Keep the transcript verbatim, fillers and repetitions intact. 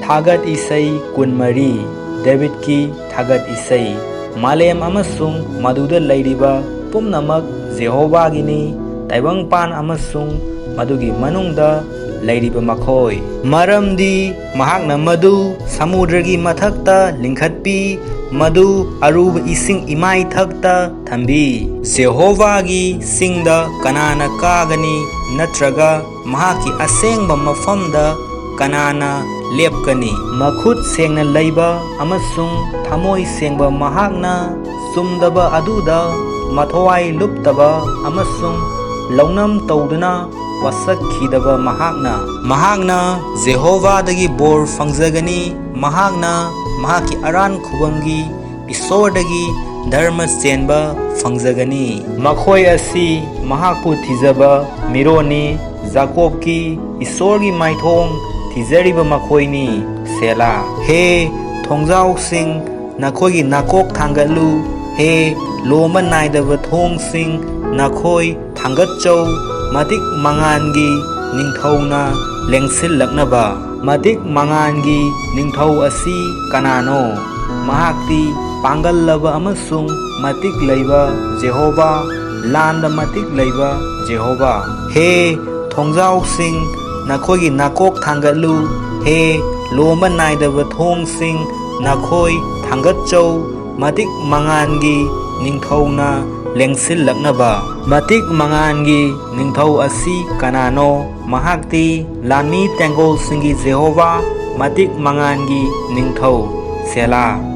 ꯊꯥꯒꯠ ꯏꯁꯩ ꯀꯨꯟꯃꯔꯤ꯫ ꯗꯦꯕꯤꯠꯀꯤ ꯊꯥꯒꯠ ꯏꯁꯩ꯫ ꯃꯥꯂꯦꯝ ꯑꯃꯁꯨꯡ ꯃꯗꯨꯗ ꯂꯩꯔꯤꯕ ꯄꯨꯝꯅꯃꯛ ꯖꯦꯍꯣꯚꯥꯒꯤꯅꯤ, ꯇꯥꯏꯕꯪꯄꯥꯟ ꯑꯃꯁꯨꯡ ꯃꯗꯨꯒꯤ ꯃꯅꯨꯡꯗ ꯂꯩꯔꯤꯕ ꯃꯈꯣꯏ꯫ ꯃꯔꯝꯗꯤ ꯃꯍꯥꯛꯅ ꯃꯗꯨ ꯁꯃꯨꯗ꯭ꯔꯒꯤ ꯃꯊꯛꯇ ꯂꯤꯡꯈꯠꯄꯤ, ꯃꯗꯨ ꯑꯔꯨꯕ ꯏꯁꯤꯡ ꯏꯃꯥꯏꯊꯛꯇ ꯊꯝꯕꯤ꯫ ꯖꯦꯍꯣꯚꯥꯒꯤ ꯆꯤꯡꯗ ꯀꯅꯥꯅ ꯀꯥꯒꯅꯤ, ꯅꯠꯇ꯭ꯔꯒ ꯃꯍꯥꯛꯀꯤ ꯑꯁꯦꯡꯕ ꯃꯐꯝꯗ ꯀꯅꯥꯅ ꯂꯦꯞꯀꯅꯤ? ꯃꯈꯨꯠ ꯁꯦꯡꯅ ꯂꯩꯕ ꯑꯃꯁꯨꯡ ꯊꯃꯣꯏ ꯁꯦꯡꯕ ꯃꯍꯥꯛꯅ ꯆꯨꯝꯗꯕ ꯑꯗꯨꯗ ꯃꯊꯋꯥꯏ ꯂꯨꯞꯇꯕ ꯑꯃꯁꯨꯡ ꯂꯧꯅꯝ ꯇꯧꯗꯨꯅ ꯋꯥꯁꯛꯈꯤꯗꯕ ꯃꯍꯥꯛꯅ, ꯃꯍꯥꯛꯅ ꯖꯦꯍꯣꯚꯥꯗꯒꯤ ꯕꯣꯔ ꯐꯪꯖꯒꯅꯤ, ꯃꯍꯥꯛꯅ ꯃꯍꯥꯛꯀꯤ ꯑꯔꯥꯟ ꯈꯨꯕꯝꯒꯤ ꯏꯁꯣꯔꯗꯒꯤ ꯙꯔꯃ ꯆꯦꯟꯕ ꯐꯪꯖꯒꯅꯤ꯫ ꯃꯈꯣꯏ ꯑꯁꯤ ꯃꯍꯥꯛꯄꯨ ꯊꯤꯖꯕ ꯃꯤꯔꯣꯟꯅꯤ, ꯖꯥꯀꯣꯕꯀꯤ ꯏꯁꯣꯔꯒꯤ ꯃꯥꯏꯊꯣꯡ ꯊꯤꯖꯔꯤꯕ ꯃꯈꯣꯏꯅꯤ꯫ ꯁꯦꯂꯥ꯫ ꯍꯦ ꯊꯣꯡꯖꯥꯎꯁꯤꯡ, ꯅꯈꯣꯏꯒꯤ ꯅꯥꯀꯣꯛ ꯊꯥꯡꯒꯠꯂꯨ, ꯍꯦ ꯂꯣꯝꯕ ꯅꯥꯏꯗꯕ ꯊꯣꯡꯁꯤꯡ, ꯅꯈꯣꯏ ꯊꯥꯡꯒꯠꯆꯧ, ꯃꯇꯤꯛ ꯃꯉꯥꯜꯒꯤ ꯅꯤꯡꯊꯧꯅ ꯂꯦꯡꯁꯤꯜꯂꯛꯅꯕ꯫ ꯃꯇꯤꯛ ꯃꯉꯥꯜꯒꯤ ꯅꯤꯡꯊꯧ ꯑꯁꯤ ꯀꯅꯥꯅꯣ? ꯃꯍꯥꯛꯇꯤ ꯄꯥꯡꯒꯜꯂꯕ ꯑꯃꯁꯨꯡ ꯃꯇꯤꯛ ꯂꯩꯕ ꯖꯦꯍꯣꯚꯥ, ꯂꯥꯟꯗ ꯃꯇꯤꯛ ꯂꯩꯕ ꯖꯦꯍꯣꯚꯥ꯫ ꯍꯦ ꯊꯣꯡꯖꯥꯎꯁꯤꯡ, ꯅꯈꯣꯏꯒꯤ ꯅꯥꯀꯣꯛ ꯊꯥꯡꯒꯠꯂꯨ, ꯍꯦ ꯂꯣꯝꯕ ꯅꯥꯏꯗꯕ ꯊꯣꯡꯁꯤꯡ, ꯅꯈꯣꯏ ꯊꯥꯡꯒꯠꯆꯧ, ꯃꯇꯤꯛ ꯃꯉꯥꯜꯒꯤ ꯅꯤꯡꯊꯧꯅ ꯂꯦꯡꯁꯤꯜꯂꯛꯅꯕ꯫ ꯃꯇꯤꯛ ꯃꯉꯥꯜꯒꯤ ꯅꯤꯡꯊꯧ ꯑꯁꯤ ꯀꯅꯥꯅꯣ? ꯃꯍꯥꯛꯇꯤ ꯂꯥꯟꯃꯤ ꯇꯦꯡꯒꯣꯜꯁꯤꯡꯒꯤ ꯖꯦꯍꯣꯚꯥ, ꯃꯇꯤꯛ ꯃꯉꯥꯜꯒꯤ ꯅꯤꯡꯊꯧ꯫ ꯁꯦꯂꯥ꯫